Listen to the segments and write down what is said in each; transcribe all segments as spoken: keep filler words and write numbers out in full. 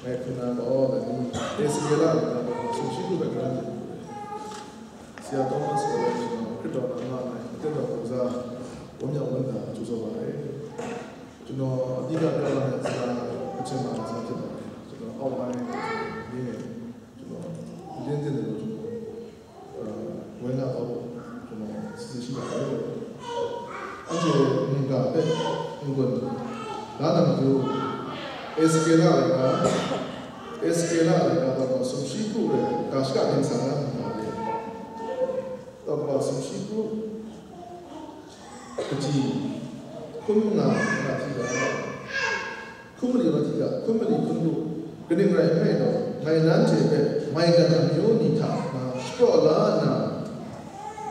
Ngai hpun na gaw, dai ni, Ezekiel a lam na gaw, sumshi lu bai karan ni, Sia Thomas gaw, Hkristu na nga ngai, aten gaw, kaza, wam yang wam da, chu zaw wa ai. Chu naw, a di ga ga na, sa, a chen ma, sa chen ma, chu naw, aw mai, ni ne, chu naw, yen yen de lo, chu naw, woi nga kau, sisi shi ga ai. Anhte mungga hpe n-gun la na matu, Ezekiel a laika, Ezekiel a laika, taw gaw sumshi kru rai, ga shaka ning sa na mungga re. Taw gaw sumshi kru, kaji, hkun nga, nga hti ga. Hkun mali rawt hti ga, hkun mali hkun lu, kaning rai nme law, ngai nanhte hpe maigan amyu ni hta na shapraw la nna,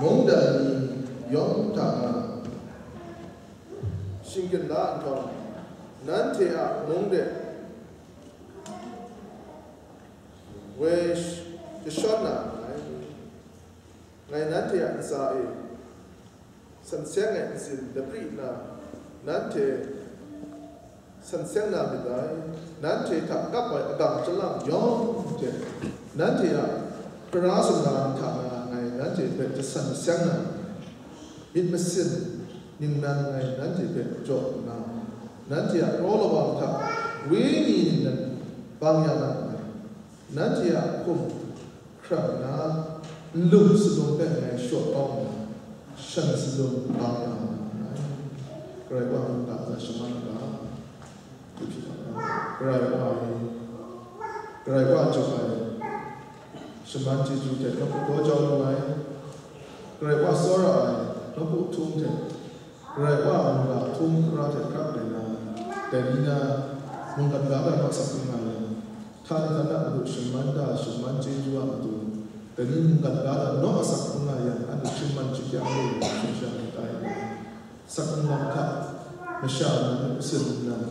mungdan ni yawng hta na shingkyan la nhtawm, nanhte a mung de woi sh-, jashawn na nngai. Ngai nanhte a ntsa e san seng ai ntsin lapri nna, nanhte san seng na myit dai. Nanhte hta kap ai agang chyalang yawng hte, nanhte a tara sumla ni hta na ngai nanhte hpe jasan seng na, myit masin ningnan ngai nanhte hpe jaw nna, nanhte a kraw lawang hta wenyi ningnan bang ya na nngai. Nanhte a hkum hkrang nna, nlung salum hpe ngai shaw kau nna, shan salum bang ya na nngai. Karai Wa mungga hta shaman ga, Karai Wa e, Karai Wa juk ai shaman chyeju hte nawku daw jau lu ai, Karai Wa tsawra ai nawku htum hte, Karai Wa mungga htum hkra hte hkra rai na, dai ni na mungkan ga ga nawk sak hkrum nga yang, htani htana madu shaman da shaman chyeju a matu, dai ni mungkan ga ga nawk asak hkrum nga yang, anhte shingman shingkyang lu yang, shing sha myit dai. Sak nlang hta masha nnan, masin nnan,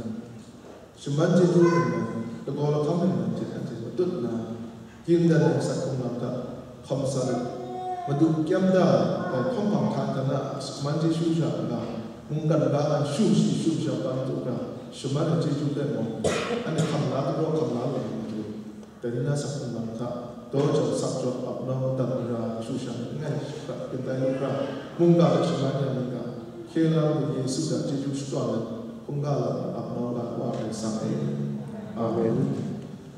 shaman chyeju nnan, lagaw lahkam nnan hte anhte matut nna, gyingdan ai sak hkunglang hta hkawm sa let, madu kyam da ai hkawm hpang hta nhtana a shaman chyeju sha nna, mungkan ga ai shu shi shu sha pa matu hkra shaman ai chyeju hpe mung, anhte hkam la dapraw hkam la lu ai matu, dai ni na sak hkunglang hta, daw jau sak jaw ap nau madat mara shu sha langai shaprat kyantai lu hkra, mungga hte shaman ya myit ga, hkye la Madu Yesu hta chyeju shakawn let, hkungga lam ap nau ga Wa Karai Kasang e. Amen.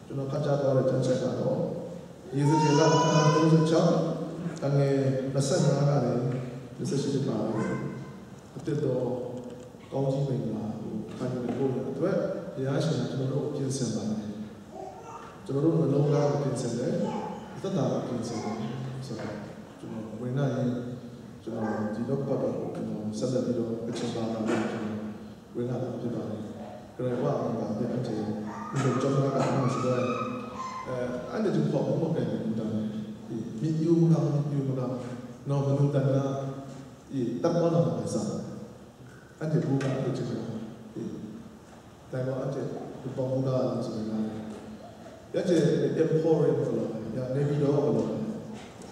Chyaw hkrat ja kau ai jan shai ga gaw, Ezekiel a lahkawng tungzun chyang, dang e latsan nga ga ni, latsan shi hte ga ni, atet daw, kau ji meng nga, hkan ni gaw ya, အတွက် ya shi na, ကျွန်တော်တို့ ပြင်ဆင်ပါမယ်။ ကျွန်တော်တို့နှလုံးသားကို ပြင်ဆင်တယ်။ အသက်တာကို ပြင်ဆင်တယ်ဆိုတော့ ကျွန်တော်ဝင်လာရင် ကျွန်တော်ဒီတော့ပတ်တော့ ကျွန်တော်ဆက်လက်ပြီးတော့ ကချင်ဘာသာနဲ့ ကျွန်တော်ဝင်လာတာဖြစ်ပါတယ်။ ကြွယ်ဝအောင်ပါတဲ့ အထင် ဒီလိုကြောင်းကမှဆိုတော့ အဲအဲ့ဒီတော့ ဘုံဘုံကလည်း မူတမ်း ဒီမြစ်ယူမက မြစ်ယူမက နော် မနုဿနာ ဒီတပ်မတော်မှာ စတယ်။ အဲ့ဒီဘုံက အဲ့ဒီ တန်ဝါအကျယ် ဒီပေါင်းမူသားလို့ဆိုရင် ရကျယ် Emporium လို့ ရနေပြီးတော့လို့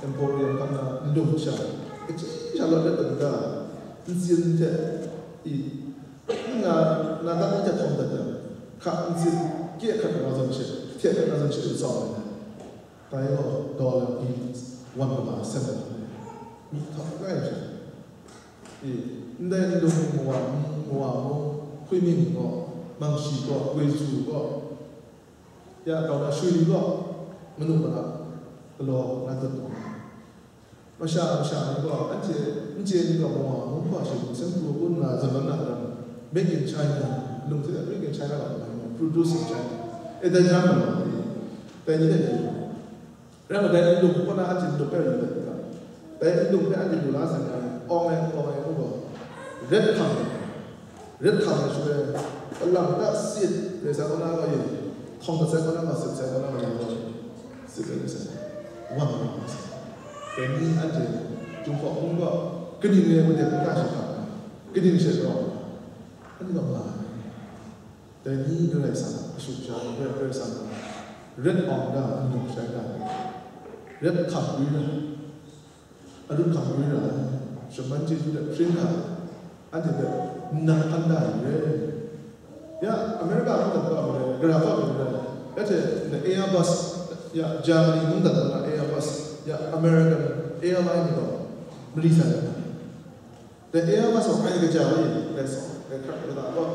Emporium ကမှ လုံချာ အချင်းချာလို့တဲ့တက အင်းစင်းတဲ့ ဒီ ငါ နာတာတဲ့ထုံးတဲ့ ခါ အင်းစင်း ကြည့်ခတ်မှာ ဆုံးချက် ထည့်ခတ်မှာ ဆုံးချက် စောင့်နေတယ်။ ဒါရော ဒေါ်လာ ဘီလီယံ ဝမ်ကမ ဆက်တယ်။ မိထောက်လိုက်တယ်။ အေး ndai nlung mwa mwa mo, hkwi ming gaw, mangshi gaw, gwi su gaw, ya kau na shwi ni gaw, manu mara, galaw na dut gaw. Masha masha ni gaw, anhte n chye ni gaw, mwa mung hpa shi mung seng pru bun nga zawn na lam, Made in China, lung hte Made in China lam, produce in China. E dai jan ma, dai ni dai ni. Rai ma dai, nlung kaw na a chyen nlung rai lu dat ga. Dai nlung hpe anhte lu la sai na, awng ai, awng ai, ngu gaw, ret hkam ai, ret hkam ai shaloi, alam da sit rai sai kaw na gaw yin, htawng gat sai kaw na gaw, sit sai kaw na gaw, yin gaw, sit rai sai, wan rai sai. Dai ni anhte, Jinghpaw hpung gaw, kaning rai made n ta shi hkam ai, kaning she rau ai, anhte gaw nga ai. Dai ni Karai Kasang a kashu kasha ni hpe Karai Kasang gaw ret awng da, n dum shai da, ret hkam gwi ra, arut hkam gwi ra, shaman chyeju hte hpring hkam, anhte hpe n nang hkan da ai re. Ya, America hkawm dat kau ai, gara kau ai re, Anhte ndai Airbus, ya, Germany mungdan na Airbus, ya, American Airline ni gaw mali sa ai. Dai Airbus gaw grai kaja ai, dai sa, dai hkrak kata gaw,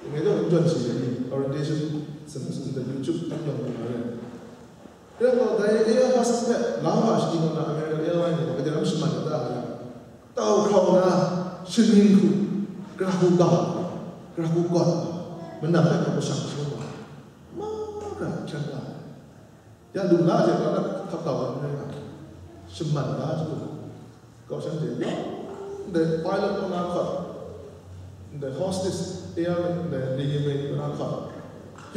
ngai gaw n jawn shi ai ni, orientation, sin, sin, dai YouTube n yawng lu na re. Rai gaw, dai Airbus hpe la wa shani gaw na American Airline ni gaw, kaja ram shaman kata ai. Tau hkrau na, shaning hku, gara hku kau, gara hku kawt, manam hpe hkra hku shang shangun wa, ma gara hkyen da ai. Ya lu la hte, kau na hkap kau ai n rai nga, shaman da jadu, kau shanhte yawng, ndai pilot kaw na hkawt, ndai hostess, air, ndai ladymaid kaw na hkawt,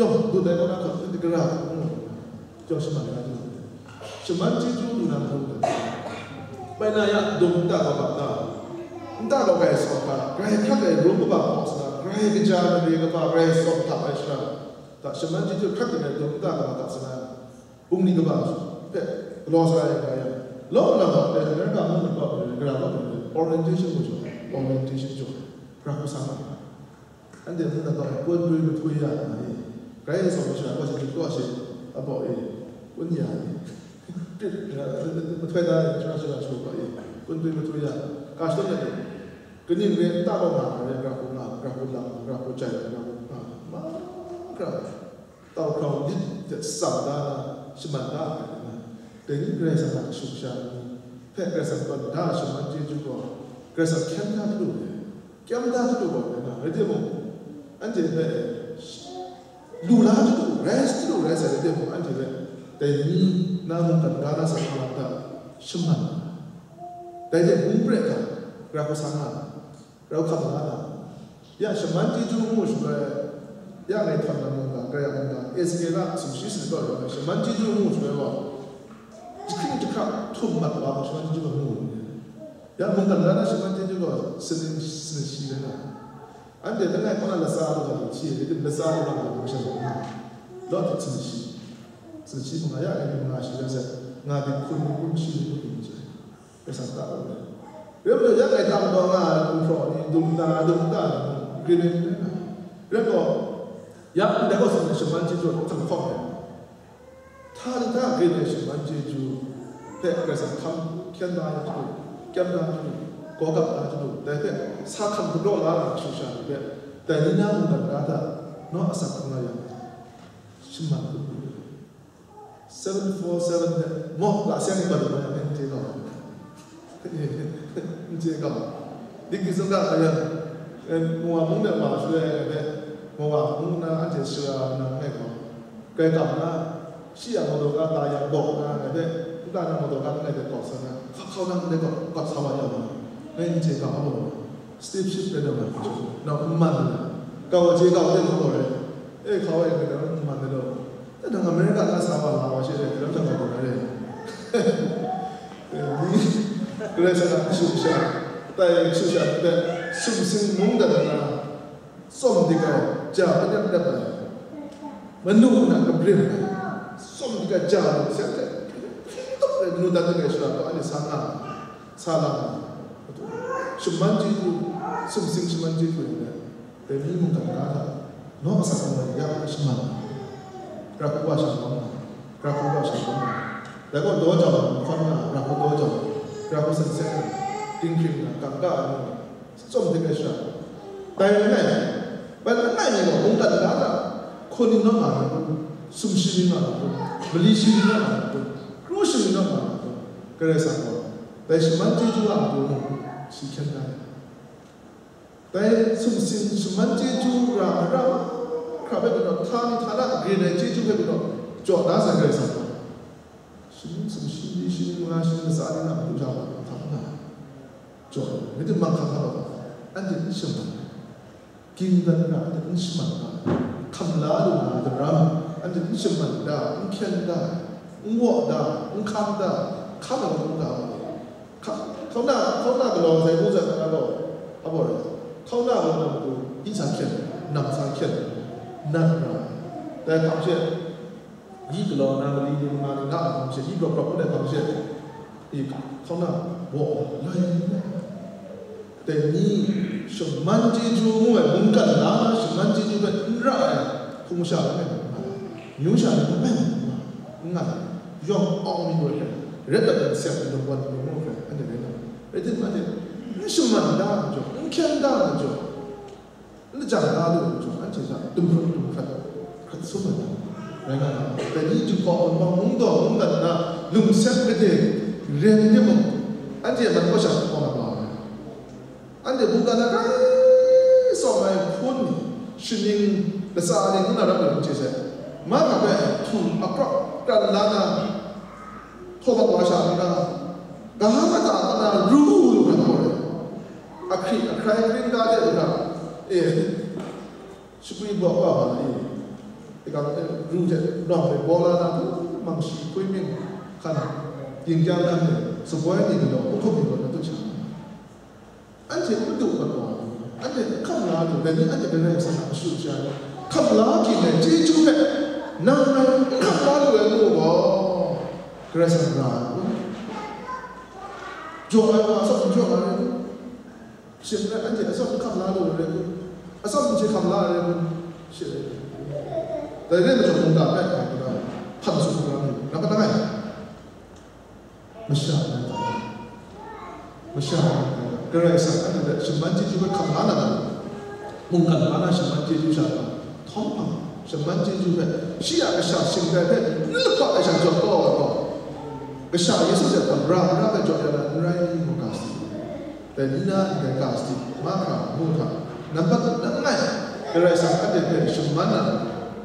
yawng, dut ai kaw na hkawt, gara hku ngu, yawng shaman da jadu. Shaman chyeju lu na hkrum ai. Bai na ya, dum nta kaba ta, nta kaba ai sawk hta, grai hkrak ai rum kaba hpaw sa na, grai kaja mare kaba grai sawk hta ai shara, ta shaman chyeju hkrak ting ai dum nta kaba ta sa na, bungli kaba hpe galaw sa ai nga yang, law lam hta America mung ni kaba hpe, gara kaba hpe, orientation mu jaw, orientation jaw, gara hku sa na. Anhte mung na kau ai, kun dwi mahtoi ya ai. Grai tsawm masha gaw shi, gaw shi, a baw e, kun ya ai. Prit, mahtoi da ai, shara shara shagu gaw e, kun dwi mahtoi ya ai. Ka shadawn ai, kaning re nta gaw nga ai, gara hku nga, gara hku lam, gara hku jai, gara hku nga, ma, gara, tau hkrau lit hte tsam da na, shaman da ai, dai ni Karai Kasang a kashu kasha ni hpe Karai Kasang tawn da ai shaman chyeju gaw, Karai Kasang hkyen da hkru ai. Kyam da jadu gaw rai na, rai timung, anhte hpe lu la jadu, rai jadu, rai sai rai timung, anhte hpe dai ni na mungkan ga na sa hkawm hta shaman, dai hte bung pre hkam, gara hku sa nga, gara hku hkam la na, ya shaman chyeju ngu shaloi, ya ngai htawn na mungga, gara mungga, Ezekiel a sumshi sanit kaw rawng ai shaman chyeju ngu shaloi gaw, jahkring jahkra htum mat wa gaw shaman chyeju gaw ngu ai. Ya mungkan ga na shaman chyeju gaw saning, saning shi rai na. Anhte langai kaw na latsa lu ga lu hti ai, latsa lu ga lu masha lu nga. Lawt hte saning shi, saning shi manga ya ai manga shi rai sai, nga byin hkun ni hkun shi ni hkun ni hkun ni. Rai sa ta lu ai. Rai majaw ya ngai tam gaw nga ai gumhpraw ni, dum na, dum ta ni, grin ai rai na. Rai gaw, ya ndai gaw saning shaman chyeju hkam hkawng ai. Hta ni hta grin ai shaman chyeju hpe Karai Kasang hkam hkyen da ai jadu, kyam da ai jadu, gaw gap da ai jadu, dai hpe sa hkam gumrawt la na kashu kasha ni hpe, dai ni na mungkan ga hta naw asak hkrum la yang, shaman hkrum lu ai. Seven four seven hte mawk la seng ni badu ai, n chye kau. N chye kau. Diki sung ga a yang, eh, Mowa mung de wa shaloi ai hpe, Mowa mung na anhte shara nang ai gaw, grai kam na, shi a motor ka ta yang bawk na ai hpe, nta na motor ka langai de kawt sa na, hkau hkau na ndai gaw kawt sa wa ya ma, ngai n chye kau a maw? Steve Ship rai na ma, nang n man na, kau wa chye kau de maw rai? E, hkau wa yang gaw n man de law. Nang America na sa wa la wa she rai, lam sa wa gaw rai. Ni, Karai Kasang a kashu kasha, tai kashu kasha hpe, sumsing mungdan na, tsawm dik ai, ja manep nep ai, manu na kabrim ai, tsawm dik ai, ja manep nep ai, manu dat dik ai shara gaw, anhte sa nga, sa la nga, shaman chyeju, sumsing shaman chyeju ai, dai ni mungkan ga hta, naw asak ai ya hpe shaman, gara hku wa sha bawng ai, gara hku wa sha bawng ai, dai gaw daw jau ai, hkawn nga, gara hku daw jau ai, gara hku seng seng ai, dinghpring nga, kangka ai, tsawm dik ai shara, dai langai, bai langai mi gaw mungkan ga hta, hkawn ni naw nga na kun, sumshi ni naw nga na kun, mali shi ni naw nga na kun, kru shi ni naw nga na kun, Karai Kasang gaw, dai shaman chyeju a matu mung, shi hkyen da ai. Dai sumsing shaman chyeju ra ai ra mahkra hpe pyi naw, htani htana grin ai chyeju hpe pyi naw, jaw da sai Karai Kasang gaw, shaning sumshi ni, shaning manga, shaning latsa ni na matu sha wa hkam nga ai. Jaw ai, rai timung, hkam hkam ai, anhte n shaman ai. Ging dan ra, anhte n shaman ai. Hkam la lu na ai daram, anhte n shaman da, n hkyen da, n waw da, n hkam da, hkam ai gaw n ga ai. Hka-, hkauna, hkauna galaw sai ngu sai hkana gaw, a baw rai, hkauna galaw na matu, yi sa hkyen, nam sa hkyen, nat ra ai. Dai hpang she, yi galaw na mali ni, manga ni, na hpang she, yi grawp grawp ngu ai hpang she, i hkauna baw ai, lai ai. Dai ni, shaman chyeju ngu ai, mungkan la na shaman chyeju hpe n ra ai, hpung masha langai mi nga ai. Amyu sha ni hpe n nga, yawng awng mi gaw hkra, ret dat ai sek lung wan lung mu hkra, anhte rai nga, rai timung, anhte n shaman da ai majaw, n hkyen da ai majaw, n lajang da lu ai majaw, anhte hta dumhprat dumhprat hkrat sum ai lam rai nga na, dai ni Jinghpaw Wunpawng mungdaw mungdan na lungset gade ren timung, anhte a man kaw sha hkawm ai wa ai. Anhte mungkan na kai tsawm ai hpun ni, shaning latsa ning ngu na ram ai hpun hte se, mahkra hpe htum akrawk kran la na, htaw mat wa sha nna, ga kata na ru lu hkra htaw ai, ahkri ahkrai kring ga de lu hkra, e, shapri bawk wa ma ni, e, ga ru hte nawng hpe baw la na, mang shi hpui mying hkan, yin kyang hkan hte, shaboi ni galaw, hkrum ni galaw na tut sha. Anhte n du mat wa, anhte n hkam la lu, dai ni anhte Karai Kasang a mashu sha ni hkam la hkyin ai chyeju hpe, nang ngai n hkam la lu ai ngu gaw, Karai Kasang ra ai kun? Jaw ai wa atsawm n jaw ai rai kun? Shing rai anhte atsawm n hkam la lu ai rai kun? Atsawm n hkam la ai rai kun? Shi rai. Dai rai majaw, mungga hpe hkam la ai, hpan sut hkam la ai, nang hpa nang ai. Masha nan tai, masha nan tai, Karai Kasang anhte hpe shaman chyeju hpe hkam la na, mungkan hpa na shaman chyeju sha ta, htawm hpang shaman chyeju hpe, shi a kasha shingtai hpe n lahpa ai sha jaw kau ai gaw, kasha Yesu hte hpang ra, ra hpe jaw ya na n rai ni, mu ga sadi. Dai ni na ndai ga sadi, mahkra mu hkra, nampat langai, Karai Kasang anhte hpe shaman na,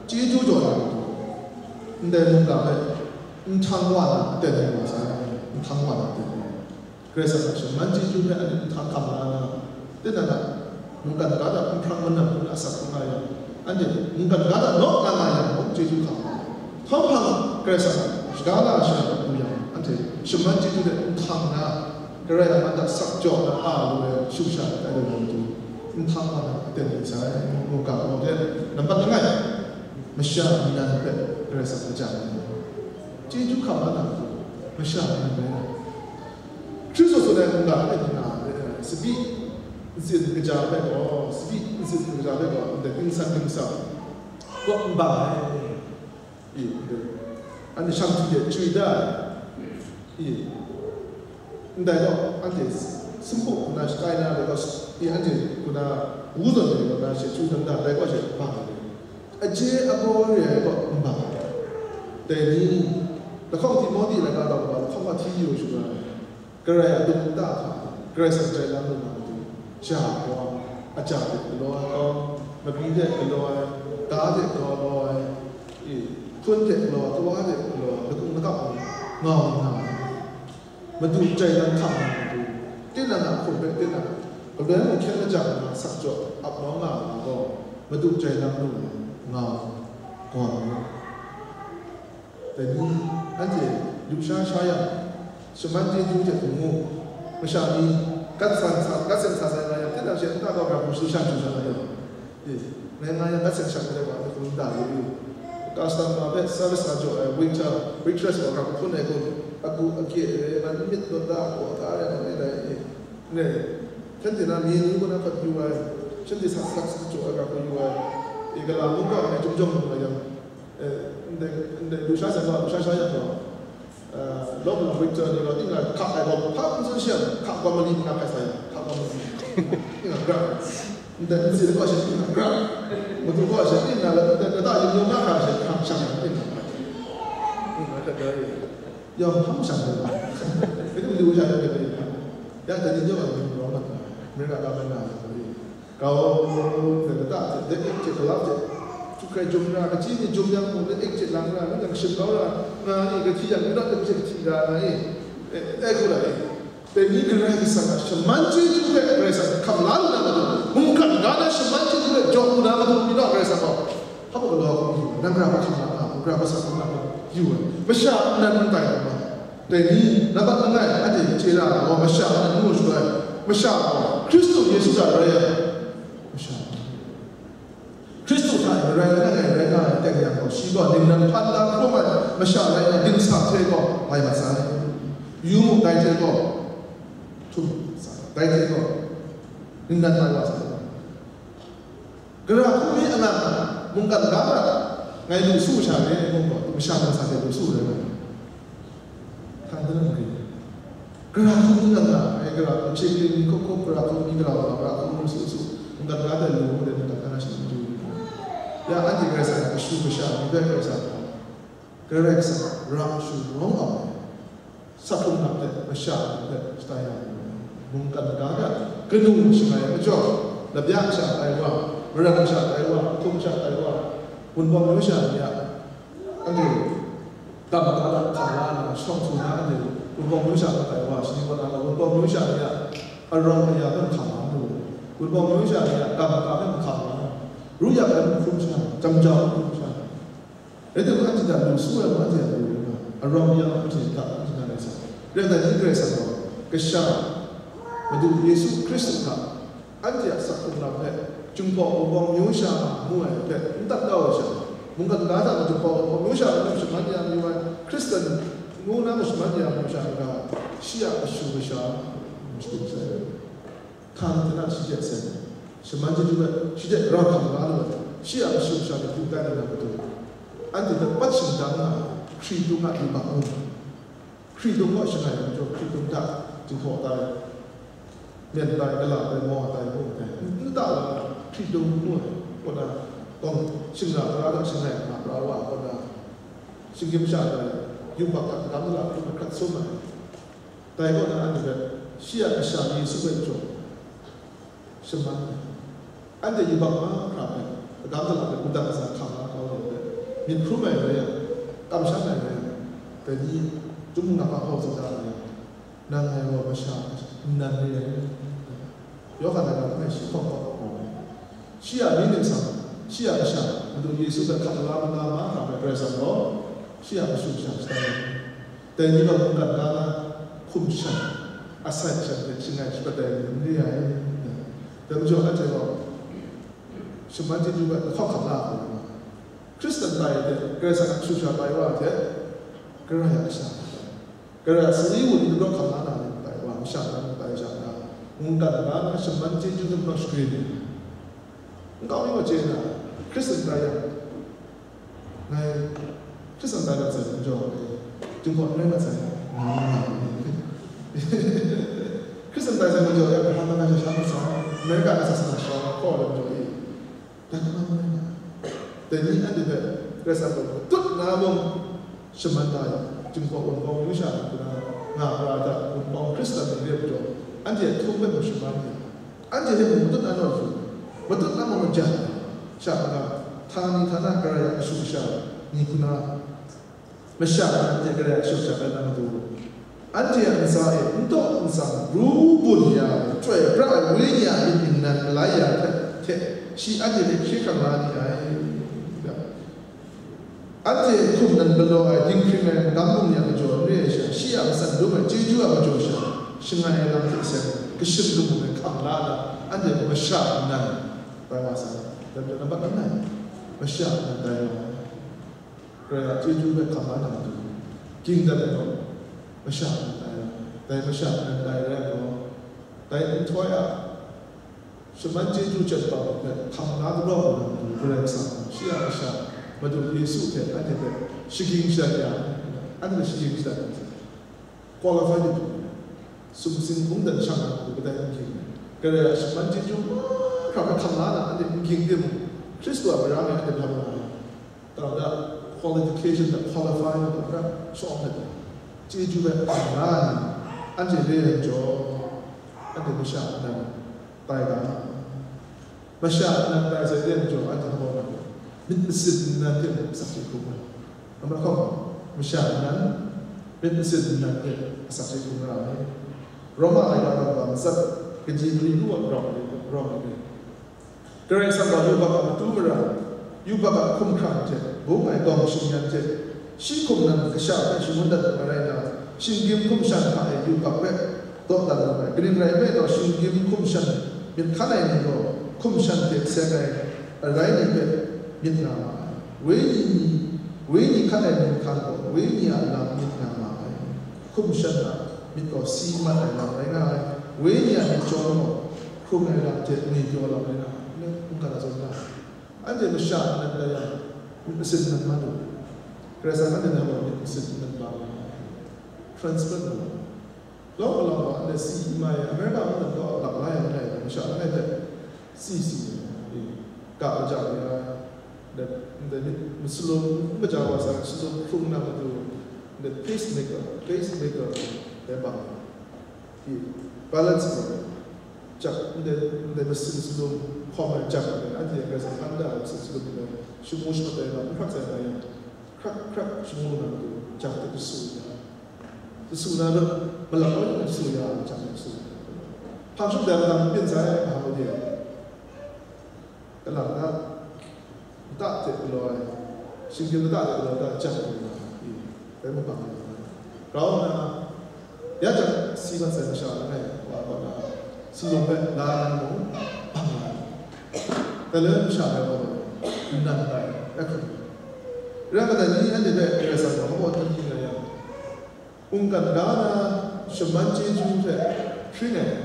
chyeju jaw na, ndai mungga hpe, nhtang wa na aten ai wa sai, nhtang wa na aten ai. Karai Kasang a shaman chyeju hpe anhte nhtang hkam la na, tinang a mungkan ga hta nhprang manam hpung asak hkrum nga yang, anhte mungkan ga hta naw nga nga yang mung chyeju hkam ai. Htawm hpang Karai Kasang a shaga la ai sha hpe du yang, anhte shaman chyeju hte nhtang na, Karai a man hta sak jaw na a lu ai shu sha ai lu ai matu, nhtang wa na aten ai sai, mungga gaw hte nampat langai, masha nan hpe Karai Kasang a ja ai. Chyeju hkam la na matu, masha ni rai na. Hkristu tsun ai mungga hpe nna, eh, tsabyi ntsin kaja hpe gaw, tsabyi ntsin kaja hpe gaw, ndai dingsan dingsa, kaw n bang ai. I, ndai, anhte shang hti de chywi da ai. I, ndai gaw, anhte sumpu hku na shatai na, dai gaw, i, anhte hku na wu zawn de gaw na, she chywi dan da, dai gaw she bang ai. Aje agaw re ai kaw n bang ai. Dai ni, lahkawng Timote laika gaw lahkawng ahti yu shu ai. Karai a dum nta hta, Karai Kasang jai lam lu na matu, ja gaw, aja hte galaw ai gaw, mabyi hte galaw ai, ga hte galaw ai, e, hpun hte galaw ai, kawa hte galaw ai, lakung lakap ai, ngau nna, Madu jai lam hkam na matu, tinang a hkum hpe tinang, galoi mung hkyen lajang nna sak jaw ap nawng nga ai gaw, Madu jai lam lu ai, ngau, gawn ai. Dai ni, anhte lusha sha yang, shaman chyeju hte hkungmu, masha ni gat san sa, gat seng sa sai nga yang, tinang she nta gaw grau hku shu shan shu shan nga yang, e, ngai nga yang gat seng shan ai wa hkungda yu yu, customer hpe service nga jaw ai waiter, waitress gaw grau hpun ai kun, agu, agye, e, man myit lawt da, agu, aga, ya, e, dai, e, ne, hpyen na mye ni kaw na hkawt yu ai, shanhte sa, sa, sa jaw ai grau hku yu ai, e, gala mung gaw ngai chyum jawng lu nga yang, Eh, ndai, ndai lusha sa gaw, lusha sha yang gaw, eh, lawm lam waiter ni gaw, ning a hka ai gaw, hpa n tsun shi yang, hka gaw mali n na hkai sa yang, hka gaw mali. Ning a grab. Ndai n tsin gaw shi, ning a grab. Madu gaw shi, ning na la, ndai, ndai ta yung yung na hka shi, hka shang yang, ning a grab. Ning a grab. Yawng hpang shang ai gaw. Ning a mali sha yang, ning a grab. Ya, dai ni jaw ai, ning rawng mat na. Mereka ka mai na, ning a grab. Kau, kata hte, dai ek hte, kalap hte, hkrai jum ra, kachyi ni jum yang mung, dai ek hte lang ra, nang shim kau ra, nga ni, kahti yang, nang kahti kahti ra, nga ni, eh, eh, hku la, eh. Dai ni Karai Kasang a shaman chyeju hpe Karai Kasang hkam la lu na matu, mungkan ga na shaman chyeju hpe jawng lu na matu, mi naw Karai Kasang gaw, hpa galaw hkrum yu, nang ra hpa hkam la, nang ra hpa sa hkrum la, yu ai. Masha nan n tai ai. Dai ni, nambat langai, anhte chye na gaw, masha nan ngu shaloi, masha gaw Hkristu Yesu hta rai ai, masha. Hkristu hta rai langai rai nga ai teng yang gaw, shi gaw ningnan hpan da hkrum ai masha rai na, dingsa hte gaw bai mat sai. Yu mu, dai hte gaw htum sai, dai hte gaw ningnan bai wa sai. Gara hkungmi alang, mungkan ga na, Ngai lu su masha re ai mung gaw, masha lam sa hte lu su rai nga ai. Hkang hkun n ring. Gara hkun n lam nga ai, gara hpung hpyi hpyi hkawk hkawk, gara hkun hpyi gara wa, gara hkun hpyi su su, mungkan ga hte lu ai, mungkan ga na shi n du. Ya, anhte Karai Kasang a kashu kasha, myit bai Karai Kasang gaw, Karai Kasang ra shu rawng au ai. Sakhkrung lam hte masha lam hte shatai ya ai. Mungkan ga hta kanu shangai ai majaw, labya masha tai wa, maran masha tai wa, hkum masha tai wa, wunpawng myu sha ni a, anhte gam maga hta hkam la nna shawng su na, anhte wunpawng myu sha hta tai wa, shani kaw na wunpawng myu sha ni a arawng aya hpe hkam la mu, wunpawng myu sha ni a gam maga hpe hkam la mu, ru yak ai hkrum sha, jam jau hkrum sha. Rai timung, anhte hta lu su ai mung, anhte a lu rai nga, arawng ya anhte hta anhte na rai sa. Rai nna, ni Karai Kasang gaw, Kasha, Madu Yesu Hkristu hta, anhte a sakhkrung lam hpe, Jinghpaw Wunpawng myu sha ngu ai hpe n tat kau ai sha, mungkan ga hta Jinghpaw Wunpawng myu sha ngu shaman ya mayu ai, Hkristan ngu na mashaman ya mayu sha n ga, shi a kashu kasha, mashagun sai. Hkan hte na shi hte seng, shaman chyeju hpe shi hte rau hkam la lu ai, shi a kashu kasha ni hpung tai na matu, anhte hpe pat shingtang nga ai, hkritung a yubak mung, hkritung kaw shangai ai majaw, hkritung hta jinghpaw tai, myen tai, gala tai, maw tai, mung tai, n ta la ai, hkritung ngu ai, kaw na, tawng shingra tara hta shangai ai nga pra wa, kaw na, shinggyim sha tai, yubak hta hkam la hkrum ai hkrat sum ai. Dai kaw na anhte hpe shi a kasha Yesu hpe jaw shaman ai. Anhte yubak mahkra hpe, hkagam hta hpe, wudang aza hkam la kau ai hpe, myit hkrum ai rai yang, kamsham ai rai yang, dai ni, Chyum Hkungga hpa hpaw tsun da ai, nang ngai gaw masha nnan re ai. Yawhan a ga langai shi hkawng hkawng gaw, shi a myit ningsang, shi a kasha, Madu Yesu hpe hkap la manga mahkra hpe Karai Kasang gaw, shi a kashu kasha shatai ai. Dai ni gaw mungkan ga na hkum shan, asai shan hte shangai shapat ai ni n re ai. Dai majaw anhte gaw shaman chyeju hpe lahkawng hkam la ai. Hkristan tai hte, Karai Kasang a kashu kasha tai wa hte, Karai a kasha, Karai a sari wun dagraw hkam la na ni tai wa, masha na ni tai sha na, mungkan ga na shaman chyeju hte majaw shagrin ai. Nkau mi gaw chye na, Hkristan tai yang, ngai Hkristan tai mat sai majaw, Jinghpaw n rai mat sai. Hkristan tai sai majaw, Abraham na ngai sha mat sai, America na sa sa na shaw, hkaw ai majaw e. Dai hkrum ai n rai na. Dai ni anhte hpe Karai Kasang gaw matut na mung shaman da yang, Jinghpaw Wunpawng myu sha ni hku na nga pra ai hta, Wunpawng Hkristan ni re ai majaw, anhte a htum hpe mung shaman ya, anhte hpe mung matut na naw lu, matut na mung majan, sha kaga, htani htana Karai a kashu kasha ni hku na, masha nan hte Karai a kashu kasha rai na matu, anhte a ntsa e n taw n tsang ru bun ya ai, chyoi pra ai Wenyi a myit ningnan malai ya ai hte, hte shi anhte hpe hkye hkrang la ni ai. Anhte hkum nan galaw ai dinghpring ai magam bungli a majaw n re ai sha, shi a matsan dum ai chyeju a majaw sha, shangai ai lam hte seng, kashim kabu ai hkam la na, anhte gaw masha nnan tai wa sai. Dai majaw nambat langai, masha nnan tai wa ai. Karai a chyeju hpe hkam la na matu, ging dat ai gaw, masha nnan tai wa ai. Dai masha nnan tai rai ai gaw, dai nhtoi a shaman chyeju chyet bau hpe hkam la dagraw ai lam hpe Karai Kasang gaw shi a Kasha Madu Yesu hte anhte hpe shagying shadat ya ai, anhte hpe shagying shadat ya ai. Qualify di hpung, sumsing mungdan shang ai hku kadai n ging ai. Karai a shaman chyeju mahkra hpe hkam la na anhte n ging timung, Hkristu a mara me anhte hpa rawng ai. Tau da, qualification hta qualify na hta shawng hta chyeju hpe hkam la ai ni, anhte re ai majaw, anhte masha nnan tai ga, masha nnan tai sai de majaw, anhte hpa rawng ai, myit masin nnan hte mung asak hte hkrum ai. Namra hkawng, masha nnan, myit masin nnan hte asak hte hkrum ra ai. Roma laika lam ga matsat, kaji mali nu a rawng ai, rawng ai. Karai Kasang gaw yubak a matu mara, yubak a hkumhkrang hte, bung ai gawng shingyan hte, shi hkum nan kasha hpe shangun dat ai rai nna, shinggyim hkum shan hta e yubak hpe dawdan lu ai. Kaning rai nme law, shinggyim hkum shan myit hkan ai ni gaw, hkum shan hte seng ai arai ni hpe myit nga ma ai. Wenyi ni, wenyi hkan ai ni hkan gaw, wenyi a lam myit nga ma ai. Hkum shan a myit gaw si mat ai lam rai nga ai. Wenyi a myit jaw gaw, hkrung ai lam hte ngwipyaw lam rai nga ai. Mungkan a zawn nga ai. Anhte masha nnan tai yang, Myit masin nan ma lu. Karai Kasang anhte na gaw myit masin nan ma lu. Transparent lu. Law law gaw anhte si mai America mung nan gaw lak la yang ngai, masha langai hte si si, eh, ga maja ya, ndai, ndai myit masalum n kaja wa sa, salum hkrung na matu, ndai pacemaker, pacemaker, dai bang. I, balance gaw, jak, ndai, ndai masin salum hkawm ai jak ai, anhte Karai Kasang hkan da ai masin salum ndai, shamu shamat ai lam, n hkrak sai nga yang, hkrak hkrak shamu na matu, jak hte dasu ya. Dasu na lam, malak kau yang dasu ya, jak hte dasu ya. Hpang shum dai lam pyin sai, hpang de. Kalang na, nta hte galaw ai, shinggyim nta hte galaw ai, nta jang ai nga, i, rai mabang ai nga. Grau nna, ya jang si mat sai masha langai wa kaw na, salum hpe la ai mung bang nga ai. Dai le masha rai wa gaw, nnan tai, ai hkrum. Rai nga tai ni anhte hpe Karai Kasang gaw hpa ni nga yang, mungkan ga na shaman chyeju hte hpring ai,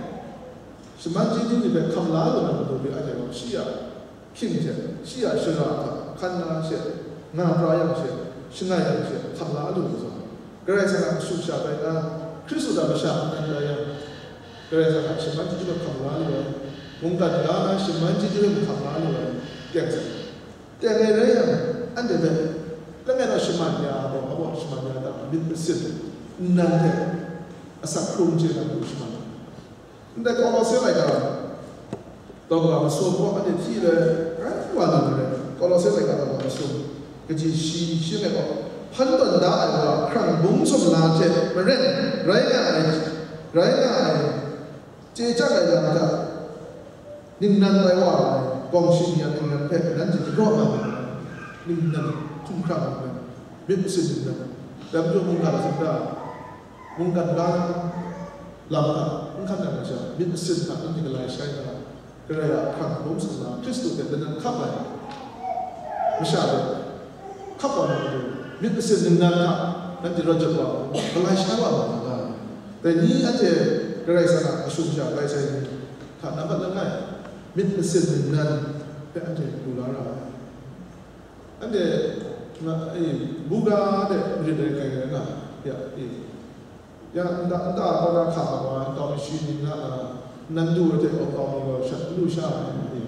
shaman chyeju ni hpe hkam la lu na matu hpe anhte gaw shi a hkying hte, shi a shara hta hkan na she, nga pra yang she, shangai yang she, hkam la lu ai zawn, Karai Kasang a kashu kasha tai na, Hkristu a masha n tai yang, Karai Kasang a shaman chyeju hpe hkam la lu ai, mungkan ga na shaman chyeju hpe hkam la lu ai, teng sai. Teng ai rai yang, anhte hpe langai nau shaman ya gaw, abaw shaman ya ta, myit masin nnan hte asak hkrung chye na matu shaman. Ndai Kolose laika, daw ga masum gaw anhte hti ai rai wa lu ai rai. Kolose laika daw ga masum, kaji shi shi ngai gaw, hpan tawn da ai wa hkrang bung sumla hte maren rai nga ai, rai nga ai, chye chyang ai lam hta, ningnan tai wa ai, gawng shing yang ningnan hpe nanhte jagraw nga ai, ningnan hkumhkrang nga ai, myit masin ningnan, dai majaw mungkan hta, mungkan ga lam hta, n hkan nang ai sha, myit masin hta nanhte galai shai nga ai, Karai a hkrang bum sumla, Hkristu hte lana hkap ai masha hte, hkap wa na matu, myit masin ningnan hta nanhte rawt jawt wa, galai sha wa nga ga ai. Dai ni anhte Karai Kasang a kashu kasha tai sai ni hta nambat langai, myit masin ningnan hpe anhte lu la ra ai. Anhte, nga, e, buga de marit ai hkrai rai nga, ya, e. Ya, nta, nta kaw na hka ai wa, nkau mi shi ning na, a, nan du ai hte, o, nkau mi gaw shat lu sha ai, e,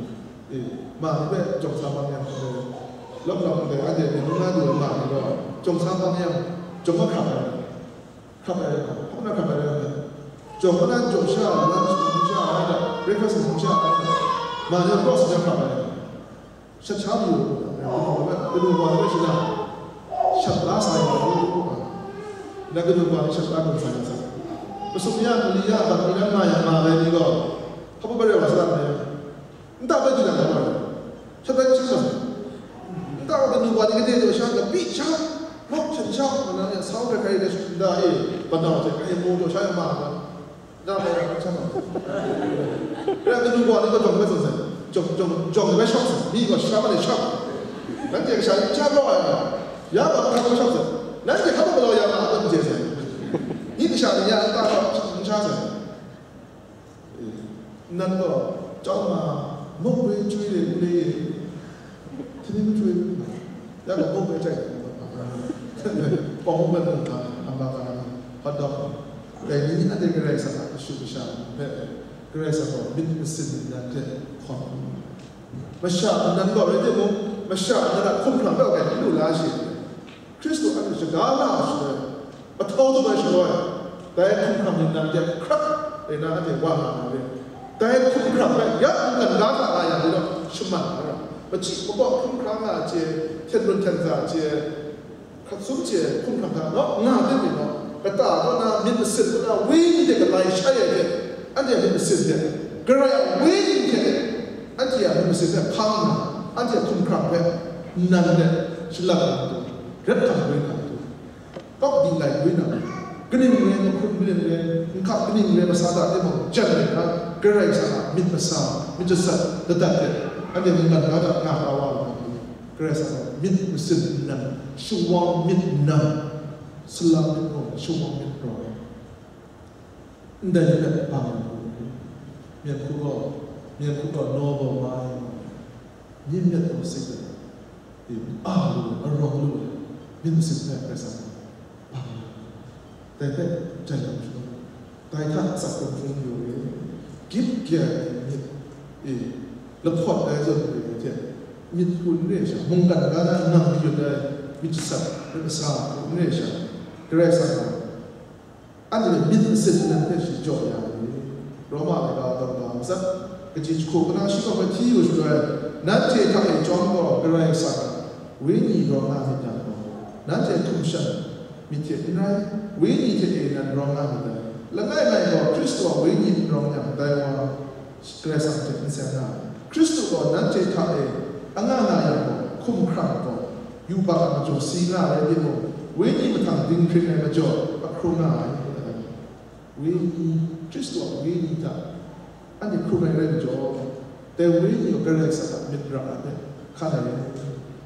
e, ma ni hpe jawng sa bang yang, e, lawm lawm ndai, anhte myit mung na du ai ma ni gaw, jawng sa bang yang, jawng mahkrap ai, hkrap ai, hpa na hkrap ai rai nme, jawng mana jaw sha, lunch n sha ai hta, breakfast n sha ai hta, ma ni gaw cross na hkrap ai. Shat sha mayu, kanu wa hpe shana, shat la sa yu, na kanu wa hpe shat la gun sa na sa. Masum ya, mali ya, bat mi na nga ya, nga ai ni gaw, hpa bai rai wa sa na ya. Nta bai di na nga bai. Shat bai chang na sa. Nta wa kanu wa ni kade jaw sha, kabi sha, mawk shat sha, mana ya, sau hkrai hkrai de, nta e, banau hte, kai mu jaw sha ya ma nga. Ga mai ra, hpa cham ai. Rai kanu gaw ni gaw jawng bai tsun sai. Jawng, jawng, jawng ni bai shawk sai. Ni gaw shara bai shawk. Nanhte kasha ni hpa gaw ai. Ya gaw hpa gaw shawk sai. Nanhte hpa gaw galaw ya nga, a tawn je sai. Ni kasha ni ya nta gaw n sha sai. Nan gaw, chyawm ma, muk bai chyoi le, le ye. Hti ni n chyoi, ya gaw muk bai chyai, pawng muk bai muk hta, hpa gaw, hpa daw. Dai ni anhte Karai Kasang a kashu kasha hpe, Karai Kasang gaw myit masin ningnan hte hkawm hkrum ai. Masha nnan gaw rai timung, masha nnan a hkumhkrang gaw grai lu la shi. Hkristu anhte shaga la ai shaloi, mahtau tup ai shaloi, dai hkumhkrang ningnan de hkrak rai na anhte wa nga na re. Dai hkumhkrang hpe ya mungkan ga hta nga yang ni gaw shaman na ra. Machyi makaw hkumhkrang nga ai chye, hten run hten za ai chye, hkrat sum chye hkumhkrang hta naw nga ai mi gaw, kata kaw na myit masin kaw na wenyi hte galai shai ai hte, anhte a myit masin hte, Karai a wenyi hte, anhte a myit masin hpe hpang nna, anhte a hkumhkrang hpe nnan hte shalat ai matu, ret hkam rai nga ai matu, kawk di lai rai nga ai matu, kaning rai, mahkun kaning rai, nhkap kaning rai, masa da timung, jan rai hkra, Karai Kasang a myit masa, myit jasat, ladat hte, anhte mungkan ga hta nga kau wa ai matu, Karai Kasang a myit masin nnan, shawang myit nnan, salang myit rawng, shawang myit rawng. Ndai ni hpe bang ai hku, myen hku gaw, myen hku gaw noble mai, myin myit gaw sik ai. A lu ai, arawng lu ai, myit masin hpe Karai Kasang bang ai. Dai hpe jai lam shalawm, dai hta asak hkrung hkrung yu ai. Gyit gya ai myit, e, lahpawt ai zawn re ai hte, myit hku n re ai sha, mungkan ga na nang mayut ai myit jasat, myit masa hku n re ai sha, Karai Kasang gaw anhte myit masin nnan hpe shi jaw ya ai. Roma laika daw ga matsat, kaji jahku kana shi kaw hpe hti yu shaloi, nanhte hta e chyawm gaw Karai Kasang a Wenyi rawng nga myit yang gaw, nanhte hkum shan myit hte n rai, Wenyi hte e nan rawng nga myit dai. Langai ngai gaw Hkristu a Wenyi n rawng yang, dai wa Karai Kasang hte n seng nga ai. Hkristu gaw nanhte hta e anga nga yang gaw, hkum hkrang gaw yubak a majaw si nga ai rai timung, Wenyi mahtang dinghpring ai majaw ahkrung nga ai. Wenyi, Hkristu a Wenyi hta anhte hkrung ai rai majaw, dai Wenyi gaw Karai Kasang a myit ra ai hpe hkan ai.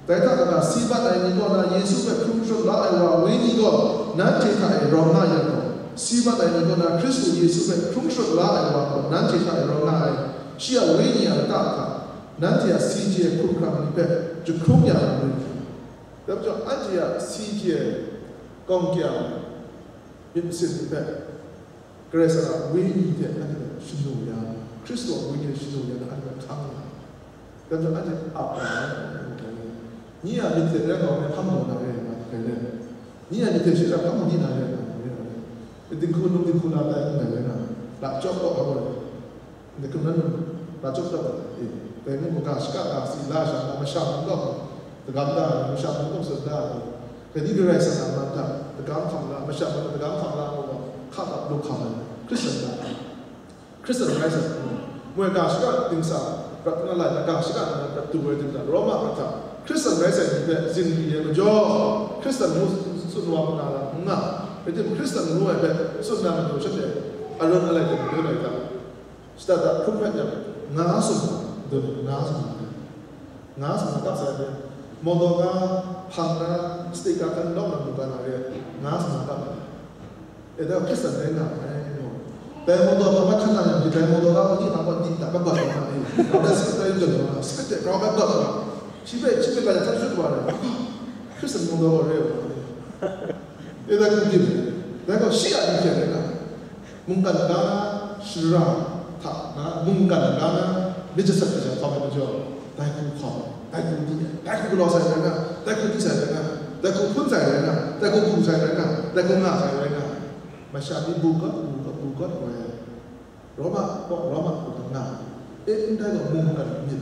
Dai hta kaga, si mat ai ni kaw na Yesu hpe hkrung shut la ai wa Wenyi gaw nanhte hta e rawng nga yang gaw, si mat ai ni kaw na Hkristu Yesu hpe hkrung shut la ai wa gaw nanhte hta e rawng nga ai. Shi a Wenyi a lata hta nanhte a si chye ai hkum hkrang ni hpe jahkrung ya na rai. Dai majaw, anhte a si chye ai gawng kya ai myit masin ni hpe Karai Kasang a Wenyi hte anhte hpe shanu ya, Hkristu a Wenyi hte shanu ya na anhte hpe hkang ya. Dai majaw, anhte ap nga ai, ni a myit hte rai gaw, hkam gaw na re ai nga hte gai let, ni a myit hte shi rai hkam di na re ai nga hte gai let, dinghku num dinghku na tai n gai let na, la chyawp kawp hkam gaw, ndai hkrum nan num, la chyawp dat ai, e, dai mung gaga shaka ga si la sha na, masha mung gaw, dagam da ai, masha mung gaw tsun da ai, dai ni Karai Kasang a man hta, dagam hkam la, masha mung dagam hkam la, mung gaw, hka kap lu hkam ai, Hkristan da ai. Hkristan rai sai, moi ga shaka dingsa prat na lai, ga shaka na prat tu ai ding hta, Roma prat hta, Hkristan rai sai ni hpe zingri ai majaw, Hkristan ngu tsun wa na lam n nga, rai timung, Hkristan ngu ai hpe tsun na majaw, shanhte arawng alai hte majaw lai hta, shada da hkrum hkrat yang, nga sum, dun nga sum, nga sum na kap sai hpe, mawdaw ga, hpang na, state ga hkan lawm na mungkan na re, nga sum na kap ai. E, dai Hkristan rai nga ai, no. Dai mawdaw ga hkan na yang, dai mawdaw ga ni hpang gaw ni hta kabat na, e, dai script dai yu na, script de grau kabat na, shi hpe, shi hpe ga yang hkan shut wa ai, Hkristan mawdaw gaw re wa ai. E, dai hku dim, dai gaw shi a ni hte rai nga ai. Mungkan ga na shara hta na, mungkan ga na myit jasat kaja hkawm ai majaw, dai hku hkawm ai, dai hku di ai, dai hku galaw sai rai nga, dai hku di sai rai nga, dai hku hpun sai rai nga, dai hku hpung sai rai nga, dai hku nga sai rai nga. Masha ni bu gat, bu gat, bu gat wa ai. Roma, Roma hku hkam nga. E, ndai gaw mungkan myit,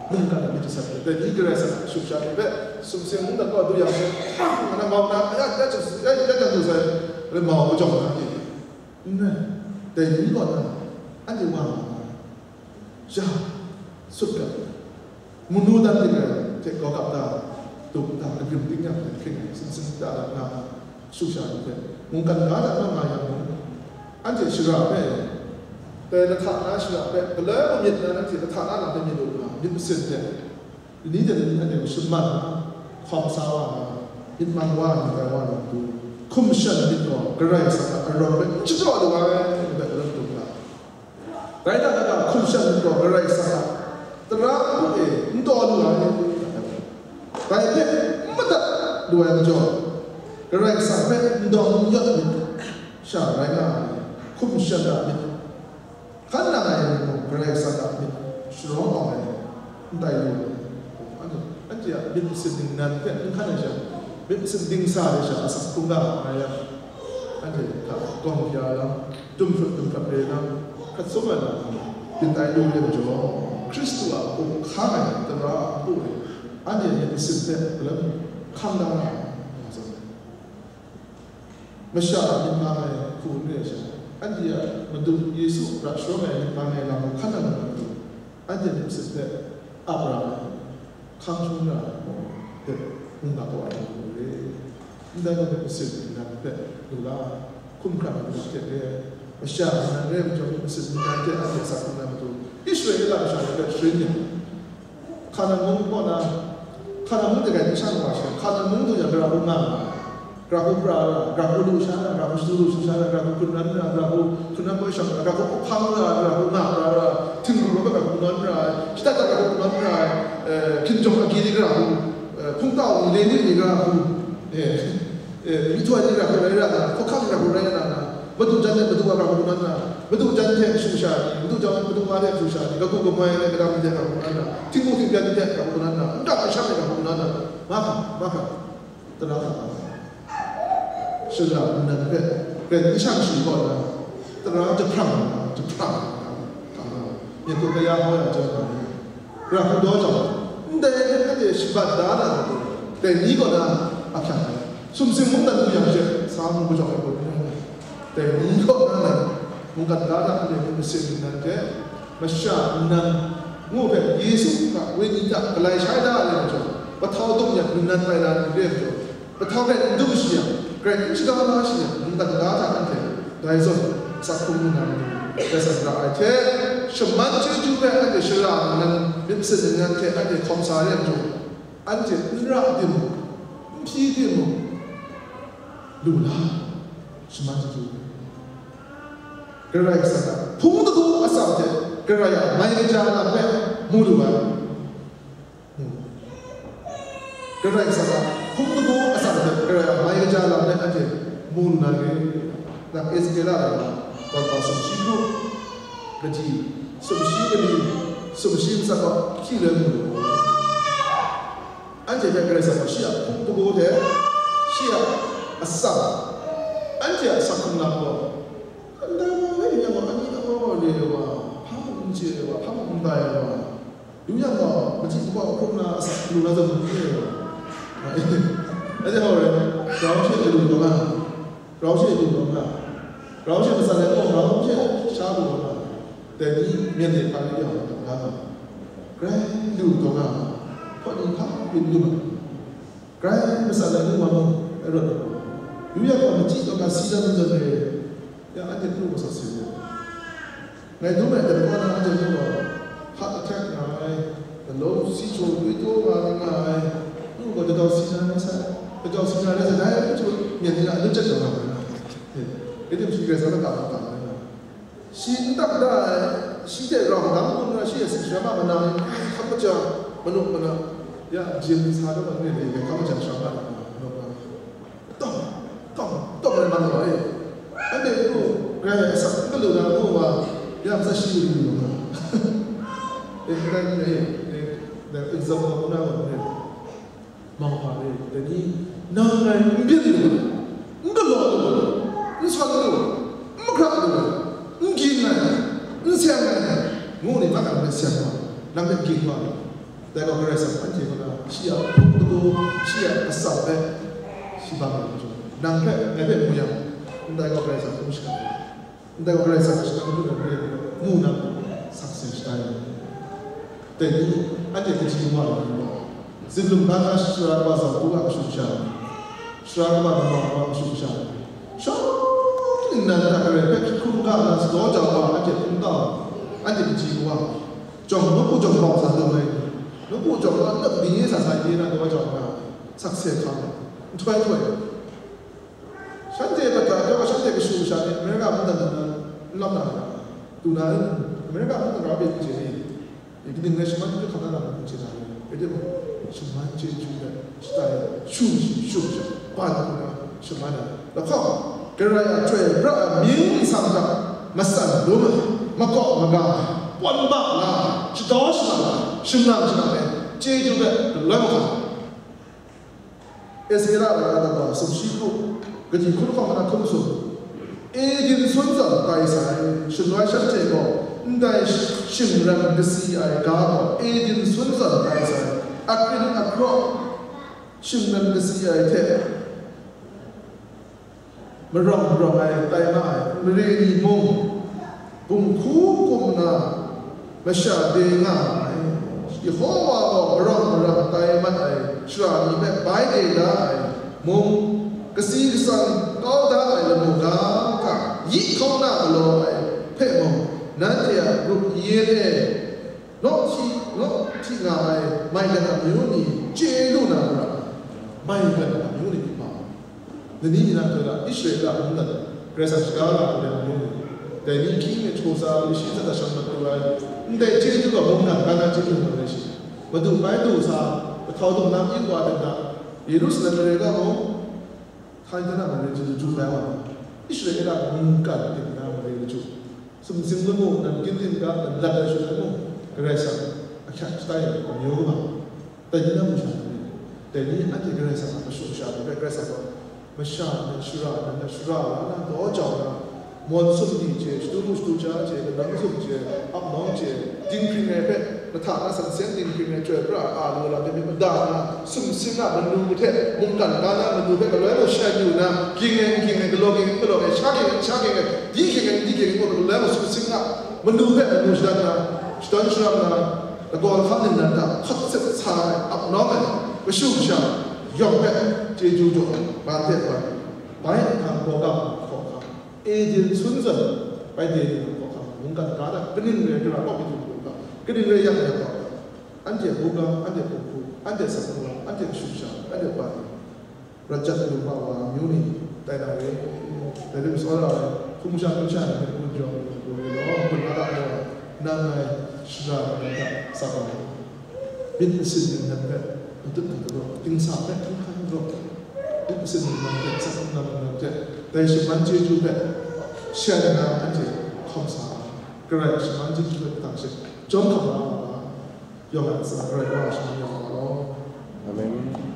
mungkan myit jasat, dai ni Karai Kasang a sumsha ni hpe, sumsing mungdan kaw du yang hpe, hpang na mau na, ya, ya, ya, ya, ya, ya, du sai, rai mau kajawng na ni. N rai, dai ni kaw na, anhte wa nga na, ja, sut gat, manu dan ting ai hte kau kap da, dum da, agrim ting yang hte hkring ai, sumsing da da na, sumsha ni hpe, mungkan ga da nga nga yang mung, anhte shara hpe, dai lahta na shara hpe, galoi mung myit na, anhte lahta na lam hpe myit lu nga, myit masin hte, lani hte lani anhte hpe shaman nga, hkawm sa wa nga, myit man wa ai, myit tai wa ai lam du, hkum shan myit gaw Karai Kasang a arawng hpe n shadaw lu ai, ngu ai hpe arawng dum nga. Dai hta na ga hkum shan myit gaw Karai Kasang a tara npu e n taw lu ai, dai hpe n madat lu ai majaw, Karai Kasang hpe n dawng n yawt myit sha rai nga ai, hkum shan a myit, hkan nang ai ni mung Karai Kasang a myit sharawng awng ai, n tai lu ai. Anhte, anhte a myit masin ningnan hpe n hkan ai sha, myit masin dingsa ai sha asak hkungga nga yang, anhte hta gawng ya yang, dumhprut dumhprap re yang, hkrat sum ai lam, myit tai lu ai majaw, Hkristu a hpung hkang ai tara a npu e, anhte myit masin hpe galam hkang da nga ai, nga tsun ai. Masha a myit mang ai hku n re ai sha, anhte a Madu Yesu ra sharawng ai myit mang ai lam hkan na lam hku, anhte myit masin hpe ap ra ai, hkang htung ra ai hpe mungga kaw ai lam hku re. Ndai gaw myit masin ningnan hpe lu la, hkum hkran ai Madu hte re ai, masha ningnan re ai majaw, myit masin ningnan hte anhte asak hkrum na Madu, Israela masha ni hpe sharin yang, Hkanan mung kaw na, Hkanan mung de gai n shang wa she, Hkanan mung du yang, gara hku nga nga ai, gara hku pra ra, gara hku lu sha na, gara hku shadu lu sha na, gara hku hkun ran ra, gara hku hkun ran koi shang ra, gara hku hpang ra, gara hku nga pra ra, htingbu rawt gara hku nawn ra ai, shada da gara hku nawn ra ai, eh, hkinjawng agyi di gara hku Hpungtau ni, le ni ni ga hku, e, e, myihtoi ni ga hku rai ra na, hkawhkam ni ga hku rai ra na, madu jan hte madu wa ga hku nan na, madu jan hte shu sha ni, madu jan, madu wa hte shu sha ni, kagu kamoi ai kadam ni hte ga hku nan na, htingnu htingpyan ni hte ga hku nan na, n-, nta n-, shang ni ga hku nan na, mahkra, mahkra, tara hta, shara nnan hpe, rai n shang shi kaw na, tara jahprang na, jahprang na, myit hkru kaya hkau ya chyawm na ni, ra hku daw jang, ndai hpe anhte shabat da na, dai ni kaw na ahkyak ai, sumsing mungdan du yang she, sa mu kajawng ai gaw n rai ai. Dai ni kaw na nan, mungkan ga hta anhte myit masin nnan hte, masha nnan, ngu hpe Yesu hta, Wenyi hta, galai shai da ai majaw, pahtau dum yang nnan tai na ni re majaw, pahtau hpe n dum shi yang, grai n shaga la shi yang, mungkan ga hta anhte dai zawn, asak hkrum lu na ni, dai san ra ai hte, shaman chyeju hpe anhte shara nnan, myit masin nnan hte anhte hkawm sa re majaw, anhte n ra timung, n hpyi timung, lu la, shaman chyeju hpe. Karai Kasang a hpung dagu atsam hte Karai a mai kaja lam hpe mu lu ai. Karai Kasang a hpung dagu atsam hte Karai a mai kaja lam hpe anhte mu lu na re. Nang Ezekiela rai wa, wa sumshi hkru, kaji, sumshi kali, sumshi matsat gaw hpyi loi mu lu. Anhte hpe Karai Kasang gaw shi a hpung dagu hte, shi a atsam, anhte a asak hkrung lam gaw, ndai wa rai yang gaw, ani awa wa re ai wa, hpa mung n chye ai wa, hpa mung n bai ai wa, yu yang gaw, machyi makau hkrum na asak lu na zawn n re ai wa. Anhte hkau rai, grau she lu taw nga, grau she lu taw nga, grau she matsat ai gaw, grau she sha lu taw nga, dai ni myen de hpa rai yang taw nga, grai lu taw nga, hpawt ni hpa byin lu ma. Grai matsat ai nu wa nu, ai rawt ai wa, yu yang gaw machyi taw nga si dan zawn re, ya anhte nu gaw sakse re. Ngai dum ai dan wa na anhte nu gaw heart attack nga ai, galaw si chyaw gwi taw nga ai nga ai, nu gaw dadau si na rai sai, dadau si na rai sai, dai hpe chyaw myen ni na lu chyat taw nga ai. E, e tim shi Karai Kasang lata na ta ai na. Shi n tak da ai, shi hte rau dang hkrum na, shi a sasha ma manang, hkam kaja, manuk mana, ya, jin sa da ma ni, hkam kaja sha ma na, manuk mana. Tawng, tawng, tawng ai man wa e. Anhte nu, grai asak n galu na nu wa, ya, matsa shi lu lu na. E, grai ni e, e, example na wa ni. Mauhpa e, dai ni, nang ngai n byin lu ai, n galaw lu ai, n sawn lu ai, n mahkra lu ai, n ging ai, n seng ai, ngu ni mahkra hpe seng wa, nang hpe ging wa ai. Dai gaw Karai Kasang anhte kaw na shi a hpung dagu, shi a asak hpe shi bang ai majaw, nang hpe, ngai hpe mu yang, ndai gaw Karai Kasang hpung shingkang ai. Ndai gaw Karai Kasang shadang lu na re, mu na, sakse shatai ai. Dai ni, anhte kaji wa ai ni gaw, zinlung ga na shara kaba zawn du a kashu kasha, shara kaba namau wa kashu kasha, shawng nnan hta Karai hpe hkrum ga na sadaw jau wa anhte hpung kau ai, anhte kaji wa ai. Jawng, nawku jawng bau sa lu ai ni, nawku jawng ga lap bingye sa sa ye na daw jau nga ai, sakse hkam ai, nhtoi htoi ai. Shanhte hkra hkra, shanhte kashu kasha ni Amerika mungdan na n lam na, du na n, Amerika mungdan rau byin hte ni, kaning rai shaman hkam na lam n chye na, rai timung, shaman chyeju ai, shatai, shu shi, shu sha, ban hkra shaman ai. Lahkawng, Karai a Chyoi pra ai mying nsang hta, matsan dum ai, makawp maga ai, pawn ba la ai, shadaw shalang ai, shinglang shalang ai, chyeju hpe galoi mahkra. Ezekiel a lata gaw sumshi hku, kaji hkun hkawng na hkun sum, Eden sun zawn tai sai, shaloi shanhte gaw ndai shingran kasi ai ga gaw Eden sun zawn tai sai, akrin ahkraw shingran kasi ai hte, marawng marawng ai tai nga ai, mare ni mung, bung hku kum na masha de nga ai, Yehova gaw marawng marawng tai mat ai shara ni hpe bai de da ai mung, kasi kasang kau da ai lamu ga hta yi hkau na galaw ai hpe mung, nanhte a grup yen e, naw hti, naw hti nga ai maigan amyu ni chye lu na mara, maigan amyu ni hpa. Lani mi na hkra Israela mungdan, Karai Kasang shaga nga ai mung, dai ni hkying e htaw sa, Yesu hta shang mat lu ai, ndai chyeju ga mungdan, ga na chyeju nga ai shi, madu bai du sa, Htau dung na yu wa dan da, Yerusalem mare ga mung, Hkaihtana mare chyeju jum ai wa, Israela mungkan ting na mare chyeju, sumsing lamu nan gindin ga nan lat ai shut ai mung, Karai Kasang a hkyak shatai ai amyu ga ma. Dai ni na masha ni, dai ni anhte Karai Kasang a masha masha ni hpe Karai Kasang gaw, masha ni shara, nan na shara la na, daw jau na, Mawn sum di hte, shadu lu shadu ja hte, kanang sum hte, ap nawng hte, dinghpring ai hpe, mahta na san seng dinghpring ai, chyoi pra ai, a lu la myit myit mada na, sumsing a manu hte, mungkan ga na manu hpe, galoi mung shai lu na, ging ai, n ging ai, galaw ging ai, n galaw ai, sha ging ai, n sha ging ai, di ging ai, n di ging ai, galoi mung sumsing a manu hpe, manu shadan na, shadawn sharam na, lagaw lahkang ningnan hta hkawt sat sa ai, ap nawng ai, kashu kasha yawng hpe, chyeju jaw ai, ban hte ban, bai nhkang hkawhkam hkawhkam, Eden sun zawn, bai de ni hkawhkam, mungkan ga da, kaning rai gara kawk mi hkawhkam, kaning rai yang ya kawk, anhte hkungga, anhte hpunghku, anhte sakhkungga, anhte kashu kasha, anhte ban, rat jat lu ma wa, amyu ni, tai na re, dai rim tsawra ai, hkum sha hkum sha ai hpe kun jawng, kun ri law, kun la la law, nang ngai shara na hta sa wa ai. Myit masin ning nan hpe matut na galaw, dingsa hpe hkan hkan galaw, myit masin ning nan hpe, asak ning nan nan hpe, dai shaman chyeju hpe shai nna anhte hkawm sa ai. Karai shaman chyeju hpe hkang she, jawm hkam la wa, yawng a ntsa Karai wa shaman ya wa law. Amen.